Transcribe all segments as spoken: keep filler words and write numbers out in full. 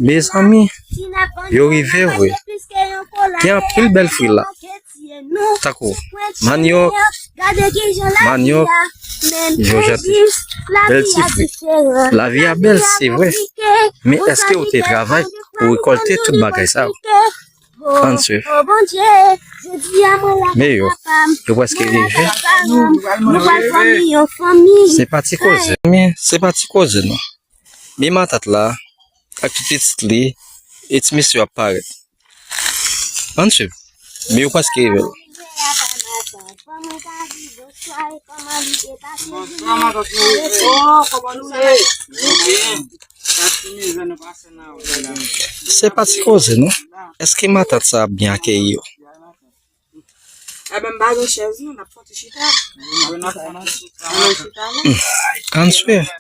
Mezanmi, yo rive vre. Gen anpil bèl fwi la. Tankou manyòk, manyòk, yo jete. Bèl ti fwi. Lavi a bèl, se vre. Men èske ou te travay pou rekòlte tout bagay sa yo? Ann swiv. Men yo, yo prèske rive. Se pa ti koze. Men se pa ti koze non. Men matant la ak tout pitit li, e ti mesye yo ap parèt. Ann swiv. Men yo prèske rive. Bonjou matant, nou rive. Oh, kòman nou ye? Nou byen. Se pa ti koze non. Èske matant sa ap byen akeyi yo? Enben, m pa gen chèz non, n ap fon ti chita. Ann chita non. Ann swiv.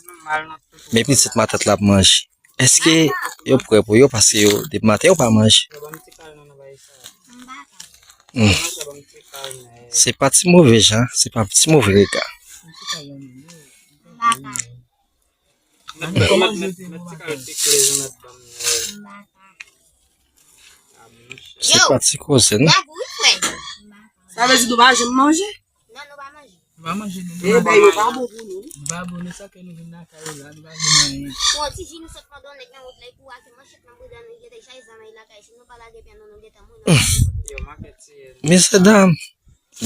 Men pitit matant la ap manje. Èske yo prè pou yo? Paske yo, depi maten, yo pa manje. Hmm. Se pa ti move jan, se pa ti move rega. Se pa ti koze non. Sa vle di nou pa janm manje? Non, nou pa manje. Nou pa manje, nou. Eben, yo pa bon pou nou. Nou pa bon, nou sa ke nou vin lakay yo la, nou pa vin anyen. Pran ti ji nou sot pandan nèg nan wout la, epi w ake manchèt nan bouda nou, gentan chay zam ay lakay, si nou pa lage pye nou, nou gentan mouri. Yo make tiye nou. Mesye dam,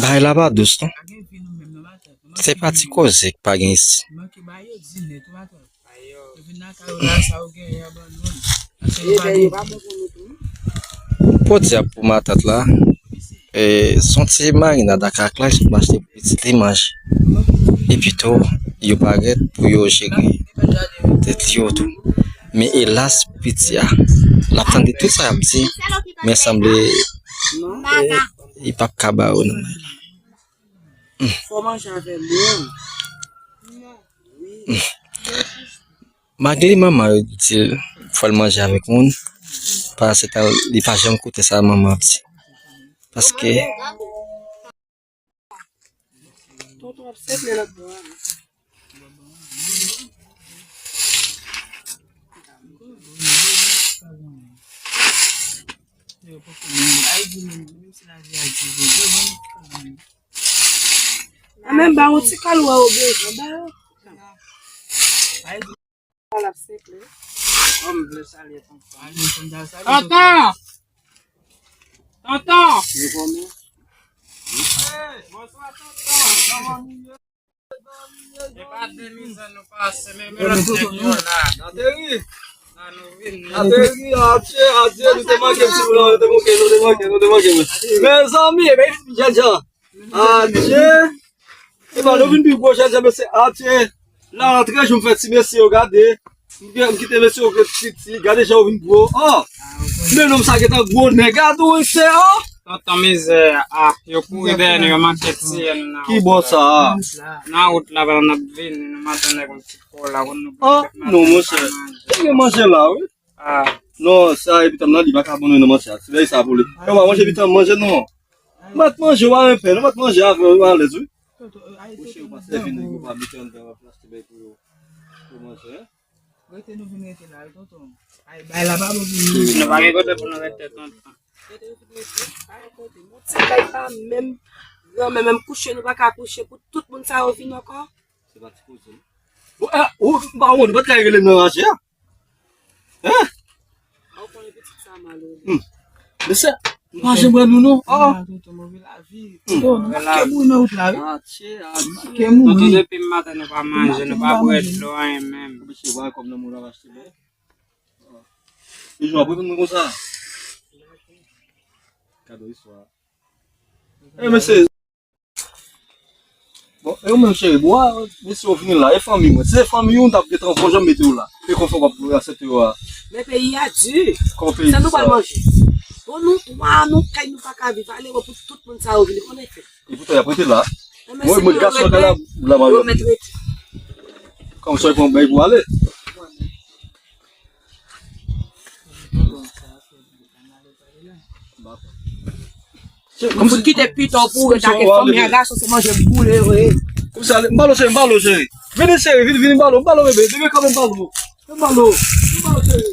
bagay la pa dous non. Pa gen vi nou menm, nou pa tèt. Se pa ti koze k pa gen isi. Manke ba yo di nèt, ou pa tèt. Yo vin nan kay ou la, sa ou genyen an ban nou. Paske nou pa gen. Podyab pou matant la. E, se yon ti marinad ak aklay sot m achte pou pitit li manje. Epi tou, yo parèt pou yo jere tèt yo tou. Men elas pou piti a. L ap tande tout sa y ap di, men sanble, e, li p ap ka ba yo nan men. Fò manje avè moun. Wi. Malgre manman yo di l fò l manje avèk moun, paske li pa janm koute sa manman ap di. Paske Tonton ap seple lòt bò a. Yo poko menm. Ay di menm, menm si lavi a dive, yo ban nou ti kal la menm. A menm ba yon ti kal ou wè ou bezwen, ba yo. Ay di kal ap seple. Tonton! Tonton! Bonswa tonton, kòman nou ye? E pa de mizè nou pase, men men lòt nèg yo la. Ateri. La nou vini. Ateri, atye, atye, nou te manke m, si nou te manke, nou te manke, nou te manke m. Mezanmi, e ben, jènjan. Atye. E pa nou vin pi gwo, jènjan, mesye, atye. La rantre, jou m fè ti mesye yo gade. M gen, m kite mesye yo ret piti, gade jan yo vin gwo. Oh! Men nonm sa gentan gwo nèg, gade w, se, oh! Tonton mizè, ah, yo kouri dèyè nou, yo manke tiye n nan. Ki bò sa a? Nan wout la, pandan n ap vini, nou mande nèg yon ti kola, konn nou. Oh, non, monchè. Te gen manje la, wi. Ah. Non, sa e pitanm nan, li pa ka bon non, manje a. Se bagay sa pou li. Yo pa manje pitanm, manje non. M pa t manje, w pa renmen pen, non, m pa t manje avè w, w alèz, wi. Monchè, ou pa sèvi nèg yo pa mete anndan, w ap achte bagay pou yo, pou manje, hein? Rete nou vin rete la, wi, tonton. Ay, bay la pa bon pou nou. Nou pa gen kote pou nou rete, tonton. Rete nou vin rete, pa gen kote. Mon ti kay pa menm, granmè menm kouche, nou pa ka kouche pou tout moun sa yo vin ankò. Se pa ti koze, non. Bon, ah, ou, m pa wont, ou pa t ka rele m nan raje a? Hein? Ou konnen pitit sa malere. Hmm. Mesye, m pa janm wè nou non. Ah. Tonton, move lavi. Hmm. Tonton, nou manke mouri nan wout la, wi. Atye, atye. Manke mouri. Tonton, depi maten nou pa manje, nou pa bwè dlo, anyen menm. Mesye, wè kòb nan moun ap achte, men. Li jwe ap reponn mwen konsa. Kado istwa. Eh, mesye. Bon, e ou menm, cheri, bwa, mesye, ou vini la, e fanmi mwen. Se fanmi ou, m t ap gentan fò jan mete ou la. E konfè w ap aksepte yo a. Men peyi a di. Kòman peyi di sa? Sa nou pral manje? Bon, nou twa, nou kay, nou pa ka viv. Ale, wè pou tout moun sa yo vini, konnen fè. E poutan, y ap rete la. Mwen, mwen, gason, kay la, la, mwen. Yo mèt rete. Kòm sa, y pran bay pou ale. Ou fout kite pito pou ou ret ak fanmi a, gason se manje boule yo ye. Konsa, m ba l ou cheri, m ba l ou cheri. Vini cheri, vini, vini, m ba l ou, m ba l ou bebe, bebe kanpe m ba l ou. M ba l ou, m ba l ou cheri.